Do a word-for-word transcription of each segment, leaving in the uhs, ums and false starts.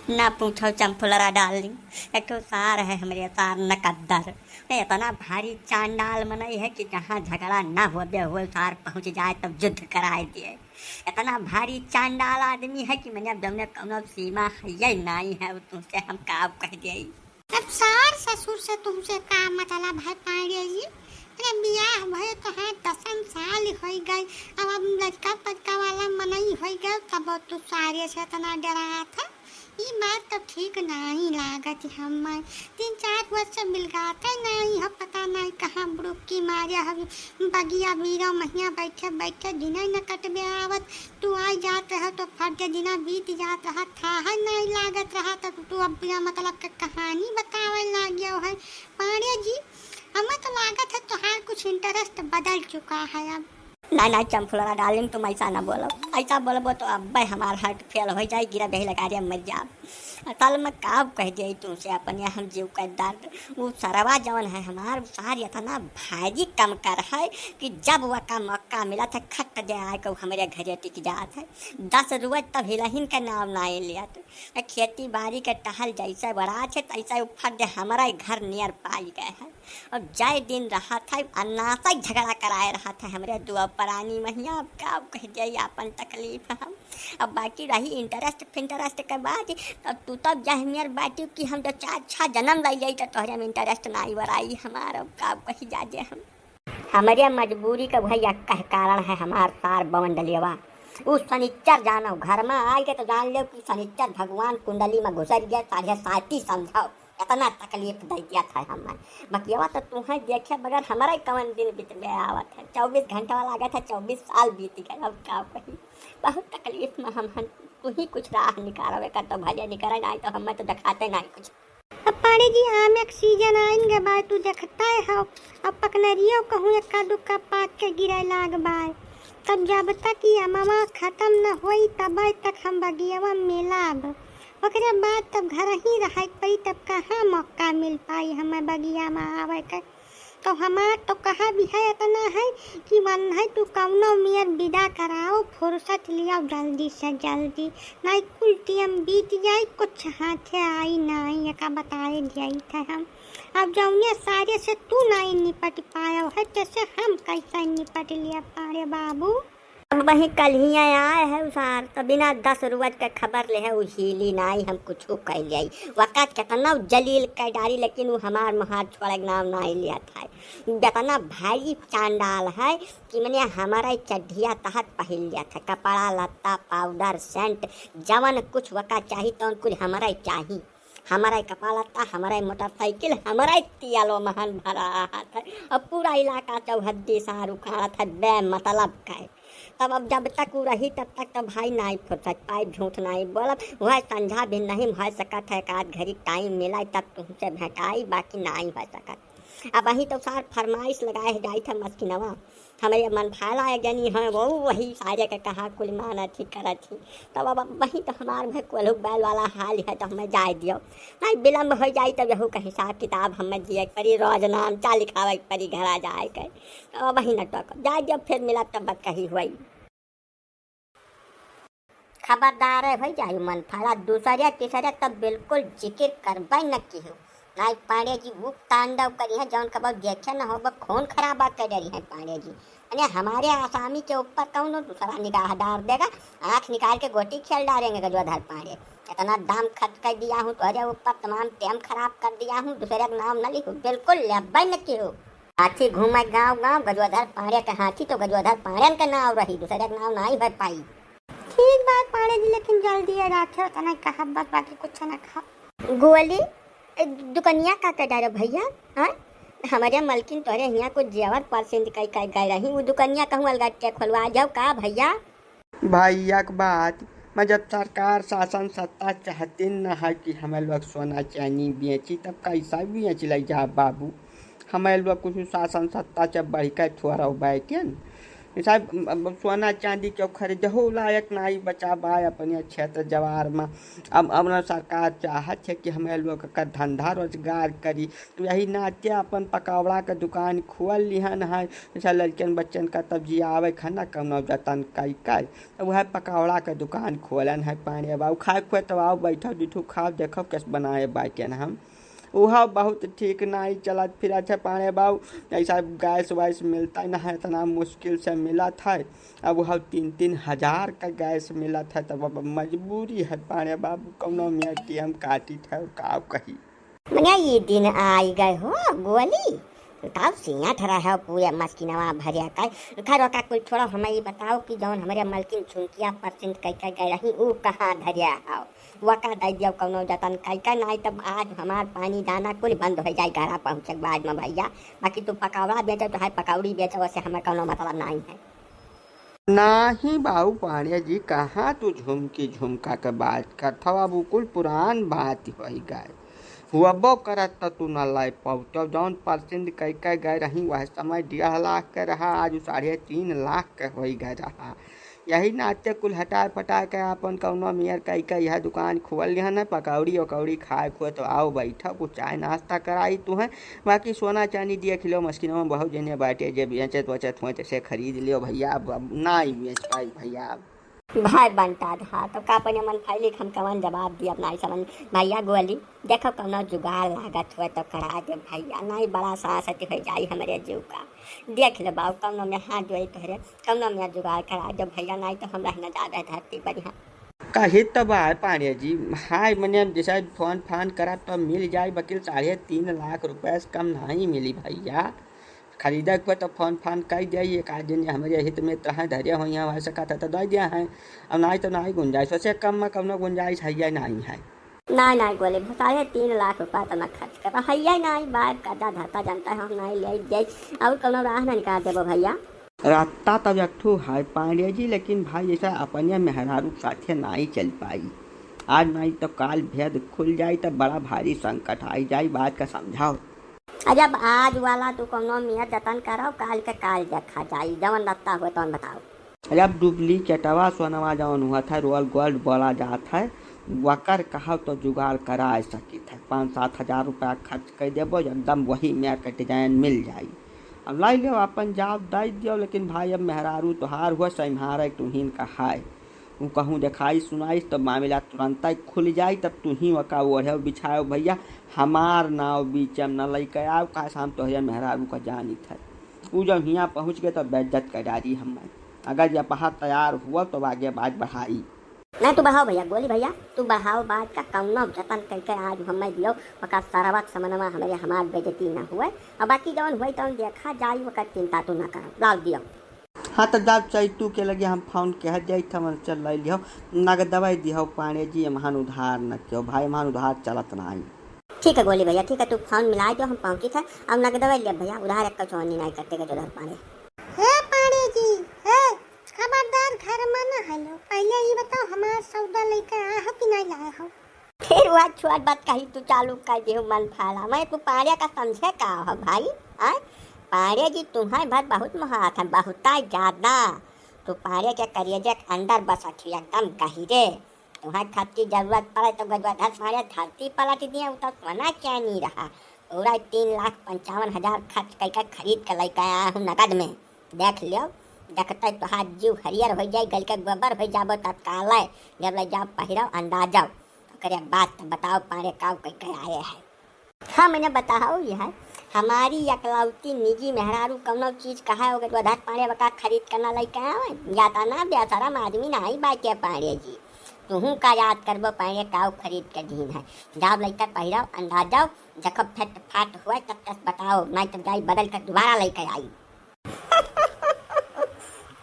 ना पूछो चंपुलरा डार्लिंग, एक ठो सार है हमरे सार नकद्दर। ए, इतना भारी चांडाल मनई है कि जहाँ झगड़ा ना होबे होए, सार पहुँच जाए तब युद्ध कराए दिए। इतना भारी चांडाल आदमी है कि मने अब जौने कौनो सीमा है ये नाई है, वो तुमसे हम का कह दिए। अब सार ससुर से तुमसे का मतलब है पांड़े जी? अरे बियाह भए तो है दसन साल होई गए, अब अब लड़का पड़का वाला मनई होई गए, तब तू सारे से इतना डरात है। ई बात तो ठीक नाई लागत हमें। तीन चार वर्ष से मिलगाते नाई हो, पता नाई कहाँ बुड़ुक्की मारे हो। बगिया बीरो महिया बैठे बैठे दिने न कटबे आवत। तू आई जात रहो तो फट दिना बीत जात रहा, था है नाई लागत रहा, तो तू अब बिना मतलब के कहानी बतावे लाग गयो है। पांड़े जी, हमें तो लागत है तोहार कुछ इंटरेस्ट बदल चुका है अब। ना, ना, चंपुलरा डार्लिंग, तुम ऐसा ना बोलो। ऐसा बोलबो तो अब्बे हमार हार्ट फेल हो जाए, गिरा बेही लगा रे, मर जा। असल में का कह दिए तुमसे अपने हम जीव का दर्द। वो सरवा जवन है हमार, वो सार इतना भारी कम कर है कि जब वका मौका मिला था, खट दे आए के हमरे घरे टिक जात है। दस रुपये तब हिलहिन के नाम ना लिया तो। खेती बाड़ी के टहल जैसे बड़ा छे, तैसे ऊपर दे हमारा ही घर नियर पाई गए है। अब जय दिन रहा था, अन्नासा ही झगड़ा कराए रहा था हमरे दुआ परानी महिया। अब का कह दिए अपन तकलीफ हम। अब बाकी रही इंटरेस्ट फिंटरेस्ट के बात, तब तू तब यह मेर बाटी कि हम जो चार छह जन्म ले जाई तो तोहरे में इंटरेस्ट ना आई वराई हमार। अब का कही जा जे हम। हमरे मजबूरी का भाई एक कह कारण है हमार सार बमंडलियवा। उ शनिचर जानो घर में आई के तो जान लेव कि शनिचर भगवान कुंडली में घुसर गया, साढ़े साती समझाओ। इतना तकलीफ दे दिया था हमें। बकियावा तो तुम्हें देखे बगैर हमारा ही कवन दिन बीत में आवत है। चौबीस घंटा वाला आ गया था, चौबीस साल बीत गए। अब का कही, बहुत तकलीफ में हम हन। तू ही कुछ राह निकालो, एकर तो भले निकले नहीं तो हमें तो दिखाते नहीं कुछ। अब पाड़े जी, आम एक सीजन आइन गे बाय, तू देखता है हो। अब पकनरियो कहूँ एक्का दुक्का पाक के गिरे लाग बाय। तब जब तक ई अमवा खत्म न होई, तब तक हम बगियावा में लाभ। ओकरे बाद तब घर ही रहे के पड़ी, तब कहाँ मौका मिल पाई हमें बगिया में आवे के। तो हमार तो कहा भी है, इतना है कि मन है तू कौनो मियर विदा कराओ, फुर्सत लियाओ जल्दी से जल्दी, नहीं कुल टीएम बीत जाई, कुछ हाथे आई नहीं, एका बताए दिया था हम। अब जौने सारे से तू नहीं निपट पायो है, जैसे हम कैसे निपट लिया पारे बाबू। अब वही कल ही आए है उसार, तो बिना दस रुपये के खबर ले है, उ हीली नाई, हम कुछ कह जाई। वका केतना जलील कह डारी, लेकिन उ हमार मुहार छोड़े के नाम नाई लिया था। बेतना भारी चांडाल है कि मने हमारा ही चड्ढिया तहत पहिल लिया था, कपड़ा लत्ता, पाउडर, सेंट, जवन कुछ वका चाही तवन कुछ हमारा ही चाही। हमारा ही कपड़ा लत्ता, हमारा ही मोटरसाइकिल, हमारा ही तियालो महन भरा हाथ है। अब पूरा इलाका चौहद्दी सार उखाड़त है बेमतलब का। तब अब जब तक उ रही तब तक तो भाई नाई फुर्सत पाई, झूठ नाई बोलब। वह संझा भी नहीं हो सकत है, एक आध घड़ी टाइम मिला तब तुमसे भेंटाई, बाकी नाई हो सकत। अब वही तो सार फरमाइश लगाए है जाई था मस्किनवा। हमारे मन भाला है जनी है वो वही सारे के कहा कुल मानत ही करत ही। तब अब वही तो हमार भे कोल्हू बैल वाला हाल है, तो हमें जाए दियो, नहीं विलम्ब हो जाई तब यहू का हिसाब किताब हमें जिए के पड़ी, रोज नाम चा लिखावे के पड़ी घरा जाए के। तो अब वही न टोक जाए दियो, फिर मिला तब बात कही हुई। खबरदार है हो जाई मन फाला, दूसरे तीसरे तब बिल्कुल जिक्र करबे न किहू। नाई पांडे जी वो तांडव करी है जौन कबो देखे न हो, खून खराबा कर डरी है पांडे जी। अने हमारे आसामी के ऊपर कौनो दूसरा निगाह डाल देगा, आंख निकाल के गोटी खेल डालेंगे गजोधर पांडे। इतना दाम खर्च कर दिया हूँ तोहरे ऊपर, तमाम टेम खराब कर दिया हूँ, दूसरे का नाम न लिखू, बिल्कुल लेबे न किहू। हाथी घूमे गांव गांव, गजोधर पांडे के हाथी तो गजोधर पांडे के नाम रही, दूसरे का नाम नहीं हो पाई। ठीक बात पांडे जी, लेकिन जल्दी है राखे, उतना ही कहा बस, बाकी कुछ ना कहा। गोली, ए, दुकनिया का कर डारो भैया? हाँ, हमारे मलकिन तोरे हियाँ कुछ जेवर पसंद कई कई गए रही, वो दुकनिया कहूँ अलगट्टे खोलवा जाओ का भैया? भैया के बात, मैं जब सरकार शासन सत्ता चाहती न है कि हमें लोग सोना चांदी बेची, तब कैसा बेच ले जा बाबू? हमें लोग कुछ शासन सत्ता से बढ़ के थोड़ा बैठे न। साहब, अब, अब सोना चांदी केहू खरीदहु लायक नाई बचा बा अपने क्षेत्र जवार में। अब, अब ना सरकार चाहत है कि हमें लोग का धंधा रोजगार करी, तो यही नाते अपन पकौड़ा के दुकान खोल लिहन है। जैसा लड़कन बच्चन का तब जियावे खाना कौनो जतन कई कई, तो वह पकौड़ा के दुकान खोलन है पांड़े बाबू। खाए खुए तो आओ, बैठो, डिठू खाओ, देखो कैसे बनाए बाटेन हम। उहा बहुत ठीक नाई चलत फिरत है पांड़े बाबू। ऐसा गैस वैस मिलता ही ना है, इतना मुश्किल से मिलत है। अब वह तीन तीन हजार का गैस मिलत है, तब अब मजबूरी है पांड़े बाबू, कौनो मियाँ टीएम काटित है, का कही। मने ई दिन आई गए हो गोली, तब सियाठ रहे हो पूरे मस्किनवा भरिया का। खैर, ओका कुल छोड़ो, हमें ई बताओ कि जौन हमरे मलकिन झुमकिया परसिंद कह के गए रही, ऊ कहाँ धरिया हो? वका दे दियो कौनो जतन कई के, नाई तब आज हमार पानी दाना कुल बंद हो जाए घरा पहुँचे के बाद में भैया। बाकी तू पकौड़ा बेचो चाहे पकौड़ी बेचो, वैसे हमें कौनो मतलब नहीं है। नाही बाबू पांड़े जी, कहाँ तू झुमकी झुमका के बात करत हवा? अब उ कुल पुरान बात होई गए। हुअबो करत त तू न लै पौतो। जौन परसिंद कई के गए रही, वह समय डेढ़ लाख के रहा, आज उ साढ़े तीन लाख के होई गए रहा। यही नाते कुल हटाए फटाए के आपन कौनो मेर कई के यह दुकान खोल लिहन है, पकौड़ी उकौड़ी खाए खुए तो आओ बैठो, कुछ चाय नाश्ता कराई तू है। बाकी सोना चानी देख लियो, मस्किनवा बहुत जने बाटे, जे बेचत वचत हुए तसे खरीद लियो भैया, अब, अब नाई बेच पाई भैया अब। भाई बंटा धा, तो का अपने मन फैली हम कवन जवाब दिया अपना समझ। भैया गोली, देखो कौनो जुगाड़ लागत हुए तो करा दे भैया, नाई बड़ा सास अति हो जाई हमरे जीव का। देख ले बाबू, कौनो में हाथ जोड़ी तोहरे, कौनो में जुगाड़ करा दे भैया, नाई तो हम रह न जाबे धरती पर यहाँ। कही तो बा पांड़े जी, हाय मने जैसे फोन फान करब तो मिल जाई, वकील साढ़े तीन लाख रुपया से कम नहीं मिली भैया। खरीदे के तो फोन फान कई दे, एक आध दिन हमरे हित में तो है, धरे हो यहाँ, हो सकत है तो दे दिया है, अब नहीं तो नहीं गुंजाइश, वैसे कम में कौनो गुंजाइश है या नहीं है। नहीं, नहीं गोली, साढ़े तीन लाख रुपया तो मैं खर्च कर, है या नहीं, बाप कर्जा धरता जानता है, हम नहीं ले जाई, और कौनो राह नहीं निकाल देबो भैया। रास्ता तब एक ठो है पांड़े जी, लेकिन भाई जैसा अपने मेहरारू के साथे नाई चल पाई। आज नाई तो काल भेद खुल जाई, तब बड़ा भारी संकट आई जाई। बात का समझाओ। अरे अब आज वाला तू कौनो मियाँ जतन करो, काल के काल देखा जाई, जवन रास्ता हुए तवन बताओ। अरे अब डुप्लीकेटवा सोनवा जवन हुआ था, रोल गोल्ड बोला जात है, वकर कहो तो जुगाड़ करा सकित है। पाँच सात हजार रुपया खर्च कर देबो, एकदम वही मेर के डिजाइन मिल जाई। अब लाई लियो, अपन जाओ, दे दियो, लेकिन भाई अब मेहरारू तोहार हुआ, सैम्हारे तुहीन का है। उ कहूँ देखाई सुनाई तो मामला तुरंत ही खुल जाई, तब तू ही ओका ओढ़े बिछाओ भैया, हमार नाव बीच में न लइके आओ, काहे से हम तोहरे मेहरारू का जानित है। उ जब हियाँ पहुँच गए तब बेइज्जत कर डारी हमें। अगर ये पहा तैयार हुआ तो आगे बात बढ़ाई। नहीं, तू बढ़ाओ भैया, गोली भैया, तू बढ़ाओ बात का, कौनो जतन करके आज हमें दियो, ओका सरवा के समनवा हमरे हमार बेइज्जती ना हुए, और बाकी जौन हुए तौन देखा जाई, ओकर चिंता तू ना करो, लाओ दियो। हाँ, तो जाओ चैतू के लगे हम फोन कह जाई, हम चल लाई लिहो, नगदवाई दिहो पांड़े जी, एम्हन उधार न कियो भाई, एम्हन उधार चलत नाई। ठीक है गोली भैया, ठीक है, तू फोन मिला दो, हम पहुँची था, अब नगदवाई लिया भैया, उधार एक कचौनी नहीं करते के उधार पांड़े। हे पांड़े जी, हे, खबरदार घर में न हेलो। पहले ई बताओ, हमार सौदा लेके आए हो कि नहीं लाए हो? फिर वह छोट बात कही तू चालू कर दियो मन फाला। मैं तू पांड़े का समझे का हो भाई? आय? पांड़े जी तुम्हें भर बहुत मोहात है, बहुत ज्यादा। तू पांड़े के करेजे के अंदर बसत ही एकदम गहिरे। तुम्हें खत की जरूरत पड़े तो गजवाधर पांड़े धरती पलट दिए, उ तो सोना चानी रहा। पूरा तीन लाख पंचावन हजार खर्च करके खरीद के लेके आया हूँ नगद में। देख लियो, देखते तोहार जीव हरियर हो जाए, गल के गोबर हो जाबो तत्काल। जब ले जाओ पहिरो अंदाजो, ओकरे बाद तो बताओ पांड़े काऊ कह के आए हैं। हाँ, मैंने बताओ, यह है हमारी एकलौती निजी मेहरारू कौनो चीज कहा हो गई, तो आधार पांड़े बका खरीद करना लइके आवे। या तो ना बेशरम आदमी ना ही बाटे पांड़े जी। तुहू का याद करबो पांड़े काऊ खरीद के दीन है। जाओ लइके पहिरो अंदाजो, जखो फट फाट हुआ तब तक बताओ, नहीं तो जाई बदल कर दोबारा लइके आई।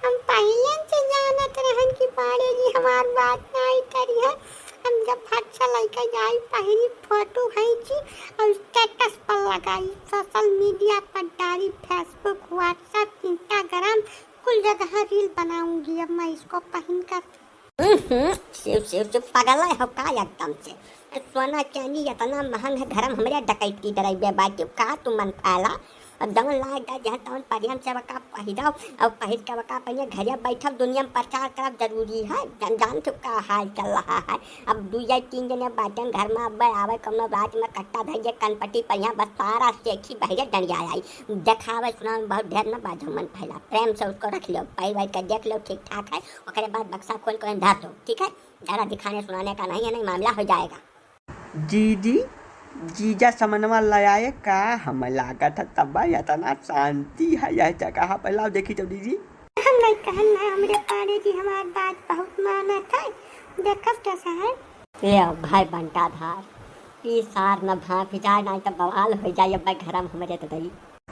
हम पहिले से जानत रहन कि पांड़े जी हमार बात नाई करी है। हम जब फट से लइके जाई, पहिरी, फोटो खींची और status पर लगाई, social media पर डाली, Facebook, WhatsApp, Instagram, कुल जगह reel बनाऊंगी अब मैं इसको पहन कर। हम्म, शिव, शिव, शिव, पगल है हो का एकदम से? सोना चांदी इतना महंग है, घर में हमरे डकैती डराइबे बाटे का तू मन फाला? अब जवन लायक दा जहाँ तवन प्रेम से वका पहिरब, अब पहिर के वका पहिने घरे बैठब, दुनिया में प्रचार करब जरूरी है। जन जान चुका हाल चल रहा है। अब दू या तीन जने बाटन घर में, अब आवे कौनो रात में कट्टा धइए कनपटी पर, यहाँ बस सारा सेखी बहिरे डंडिया आई। देखावे सुनावे में बहुत ढेर न बाजो मन फैला, प्रेम से उसको रख लो, पहिर वहिर के देख लो ठीक ठाक है, ओकरे बाद बक्सा खोल के धर दो, ठीक है? ज़्यादा दिखाने सुनाने का नहीं है, नहीं मामला हो जाएगा। जीजी, जीजा समनवा ले आए का? हमें लागत है तब इतना शांति है यह जगह। पहला देखी तो जीजी। हम नहीं कहन ना, हमरे पाड़े जी हमार बात बहुत मानत है। देखब कैसा है। ए भाई बंटाधार, ई सार न भांप जाए, नहीं तो बवाल हो जाए अब घर में हमरे तो दई।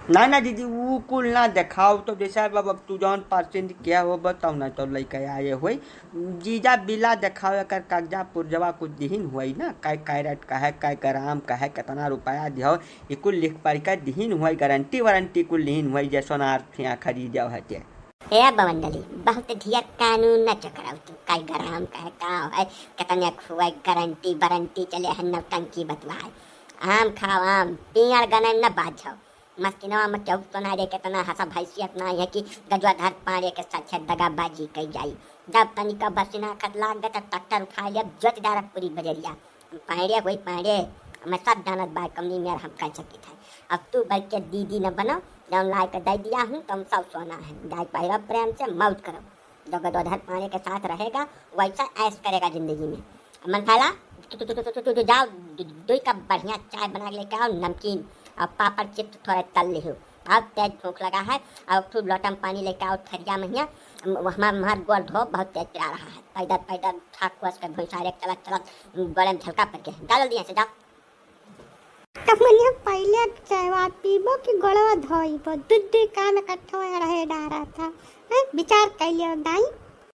ना, ना जीजी, ऊ कुल ना देखाओ, तो जैसा अब, अब तू जौन पसंद किया हो बताओ, ना तो लइके आए होई। जीजा बिला देखाओ, एकर कागजा पुर्जवा कुछ दिहिन होई ना, कै कैरेट का है, कै ग्राम का है, कितना रुपया दिहो, ई कुल लिख पढ़ के दिहिन होई, गारंटी वारंटी कुल लिहिन होई, जे सोनार थिया खरीदे हो ते। ए बवंडली, बहुत ढेर कानून न चकराओ तू, कै ग्राम का है, का है, कितने खुआ गारंटी वारंटी चले है, नौटंकी बतवाए। आम खाओ आम, पियर गने न बाझो। मस्किनवा में केहू तो ना रे, कितना हंसा हैसियत ना है कि गजवाधर पांड़े के साथे दगाबाजी कई जाई। जब तनिका बसिना खत लाग गए, तब ट्रैक्टर उठा लिया, जोत डारब पूरी बजरिया। पांड़े होई पांड़े, मैं सब जानत बा, कमनी मेर हम कह सकित है। अब तू बैठ के दीदी न बनो, जौन लाए के दे दिया हूँ, तुम सब सोना है। जाए पहिरब प्रेम से, मौज करो। जो गजवाधर पांड़े के साथ रहेगा, वैसा ऐश करेगा जिंदगी में। मन फैला, तू, तू, तू, तू, तू, तू जाओ, दु-, दुई कप बढ़िया चाय बना के लेके आओ, नमकीन और पापड़ चिप्स थोड़े तल लिहो। बहुत तेज भूख लगा है, और खूब लोटा में पानी लेके आओ, थरिया महिया, हमार, हमार गोड़ धो, बहुत तेज पिरा रहा है। पैदल, पैदल, छाक वस के भैंसारे चलत, चलत, गोड़े में झलका पड़ गया। जा जल्दी यहाँ से, जाओ। तब मने पहिले चायवा पीबो कि गोड़वा धोइबो? दू दू काम इकट्ठा में रहे डारा था। हैं? विचार कर लियो दाई।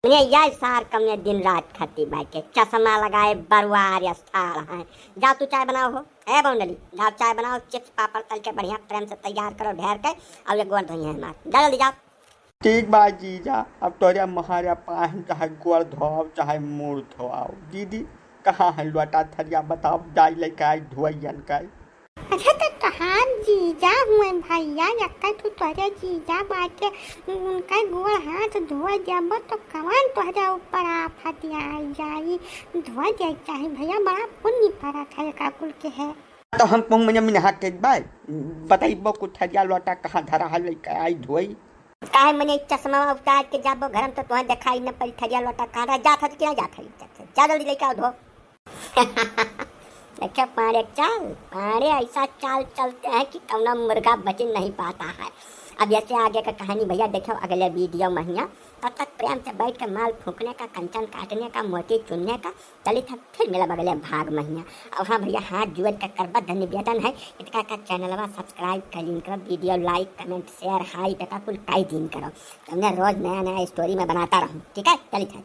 मने यह सार कमने दिन रात खाती बाटे, चश्मा लगाए बरुआर स्थाल है। जाओ तू चाय बनाओ हो। ए बौंडली, जाओ चाय बनाओ, चिप्स पापड़ तल के बढ़िया प्रेम से तैयार करो ढेर के, और ये गोड़ धोई है हमार। जा जल्दी जाओ। ठीक बा जीजा, अब तोरे महारे पाँव चाहे गोड़ धोआओ, चाहे मुड़ धोआओ। दीदी, कहाँ है लोटा थरिया? बताओ, जाई लेके आई धोइयन का। अच्छा, तो तोहार जीजा हुए भैया, यक्का तू तोरे जीजा बाटे, उनका गोड़ हाथ धो देबो तो कवन तोहरे ऊपर आफत आई जाई? धो दे चाहे भैया, बड़ा पुण्य परत है का कुल के है। तो हम कहूँ मने मिनहा के बाय, बताइबो कुछ थरिया लोटा कहाँ धरा है, लेके आई धोई। काहे मने चश्मा उतार के जाबो घर में तो तुहें दिखाई न पड़ी, थरिया लोटा कहाँ रह जात है कि ना जात है, जात है। जा जल्दी लेके आओ धो। देखे पांड़े चाल, पांड़े ऐसा चाल चलते हैं कि कौनो मुर्गा बच नहीं पाता है। अब ऐसे आगे का कहानी भैया देखो अगले वीडियो महिया। तब तक प्रेम से बैठ के माल फूकने का, कंचन काटने का, मोती चुनने का, चलित है फिर मिलब अगले भाग महिया। और हाँ भैया, हाथ जोड़ के करबा धन निवेदन है, इनका का चैनलवा सब्सक्राइब कर लीन करो, वीडियो लाइक, कमेंट, शेयर, हाई बेटा कुल कई दिन करो। हमने रोज नया नया स्टोरी में बनाता रहूँ, ठीक है? चलित है।